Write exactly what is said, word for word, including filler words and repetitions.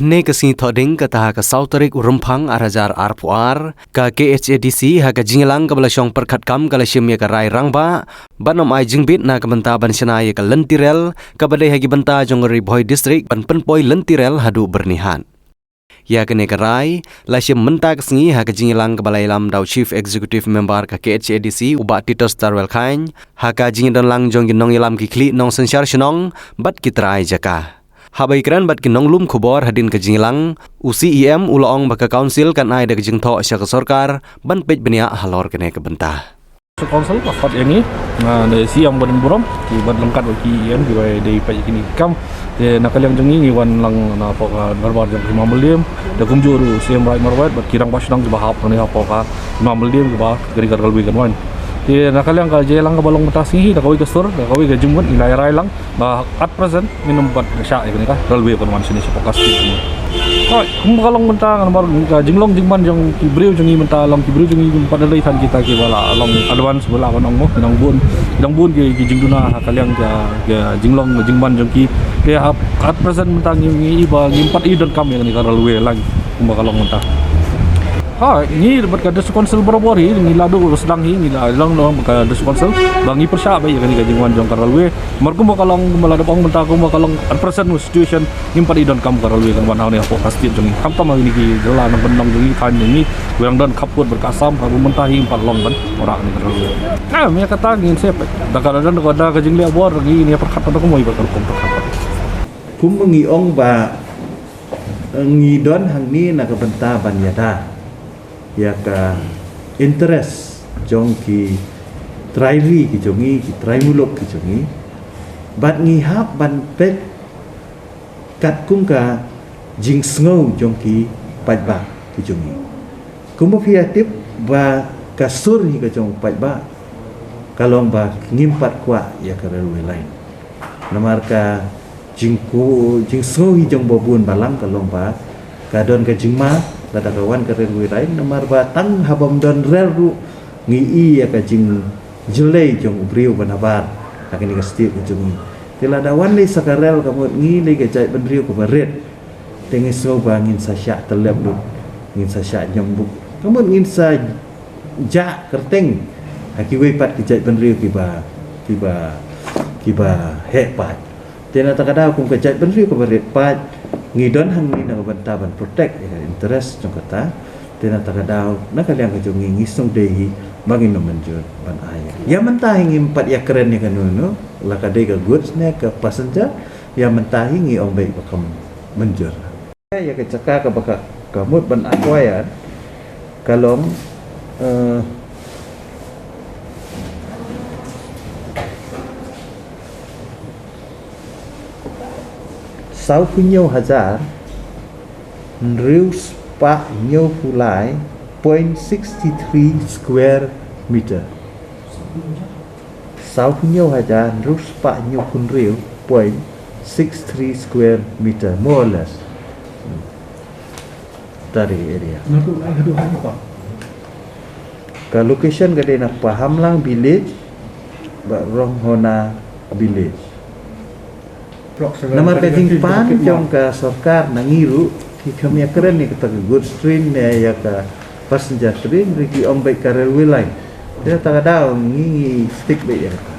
Ne ka sngi Thohdieng kata ha ka saw tarik u Rymphang ar hajar arphew ar, ka K H A D C ha ka jingïalang kaba la shong pyrkhat kam ka la shim ïa ka rai rangbah ban ym ai jingbit na ka bynta ban shna ïa ka lynti rel kaba dei ha ki bynta jong Ri Bhoi District ban pynpoi lynti rel haduh Byrnihat. Ïa kane ka rai la shim mynta ka sngi ha ka jingïalang kaba la ïalam da u Chief Executive Member ka K H A D C u Bah Titus Tarwel Chyne, ha ka jingdon lang jong ki nongïalam ki khlieh nongsynshar shnong bad ki trai jaka. Haba ïakren bad ki nonglum khubor hadien ka jingïalang, u C E M u la ong ba ka council kan ai da ka jingthoh sha ka sorkar ban peit bniah halor kane ka bynta. Council ka khot ïa ngi, na da C E M ba don burom, ki bad ryngkat bad ki E M ki ba dei peit ïa kine ki kam. Te na ka liang jong ngi ngi wan lang na poh ka dorbar jong ka Hima Mylliem, da kumjuh ruh C E M Raid Marwet bad ki rangbah shnong kiba hap hangne hapoh ka Hima Mylliem kiba kane ka railway kan wan. Te na ka liang ka jingïalang kaba long mynta sngi hi, da kawei ka sur, da kawei ka jingmut ngi la rai lang ba at present ngin ym pat shah ïa kane ka railway kan wan shane shapoh ka state. Hooid, kumba ka long mynta ngan bar ka jinglong jingman jong ki briew jong ngi mynta long ki briew jong ngi ym pat da dei than kita kiba la long advance ba la ban ong mo, ki nang bun, ki nang bun ki, ki jingduna ha ka liang ka, ka jinglong ka jingman jong ki. Te at present mynta ngi, ngi i ba ngim pat i donkam ïa kane ka railway line kumba ka long mynta. Ha, ngi bad ka District Council barabor hi, ngi la duh sdang hi, ngi la long long ka District Council ba ngi pyrshah ba ïa kane ka jingwan jong ka railway. Namar kumba ka long, kumba la dep ong mynta kumba ka long at present situation, ngim pat i donkam ka railway kan wan hangne hapoh ka state jong ngi. Khamtam ha kine ki jylla nongkyndong jong ngi, thaiñ jong ngi, kiba dang don khappud bad ka Assam, ha ba mynta hi ngim pat long ban wanrah kane ka railway. Em, ïa kata ngin sep. Da ka don da ka jingleh bor ngi, ngi pyrkhat pat da kumno i bad ka rukom pyrkhat pat. Kumba ngi ong ba ngi don hangne na ka bynta ban ïada ïa ka interest jong ki trai ri ki jong ngi, ki trai muluk ki jong ngi. Bad ngi hap ban peit katkum ka jingsngew jong ki paidbah ki jong ngi. Kumba phi ïa tip ba ka sur hi ka jong paidbah ka long ba ngim pat kwah ïa ka railway line. Namar ka jingku, jingsngew hi jong ba bun balang ka long ba ka don ka jingma lada ka wan ka railway line, namar ba tang haba ym don rel ruh ngi i ïa ka jingjyllei jong u briew ba nabar ha kane ka state ka jong ngi. Te lada wan lei sa ka rel ka mut ngi lei ka jaitbynriew kaba rit. Te ngi sngew ba ngin sa shah tyllep lut, ngin sa shah ñiam buk. Ka mut ngin sa jah kyrteng ha kiwei pat ki jaitbynriew kiba, kiba, kiba heh paid. Te na kata ka daw kum ka jaitbynriew kaba rit paid, ngi don hangne na ka bynta ban protect ïa ka interest jong kata. Te na kata ka daw na ka liang ka jong ngi, ngi sngew dei hi ba ngin ym mynjur ban ai. Ïa mynta hi ngim pat ïakren ïa kano kano, la ka dei ka goods ne ka passenger, ïa mynta hi ngi ong beit ba kam mynjur. Ïa ka jaka kaba ka, ka mut ban acquire ka long, eh, sawphew hynñiew hajar hynriew spah hynñiewphew lai point sixty three square meter. Sawphew hynñiew hajar hynriew spah hynñiewphew hynriew point six three square meter, more or less. Tari area. Ka location ka dei na Pahamlang village bad Ronghona village. Namar ka jingpan jong ka sorkar na ngi ruh, ki kham ïakren ïa kata ka goods train ne ïa ka passenger train, ruh ki ong beit ka railway line. Te na kata ka daw ngi, ngi stick beit ïa kata.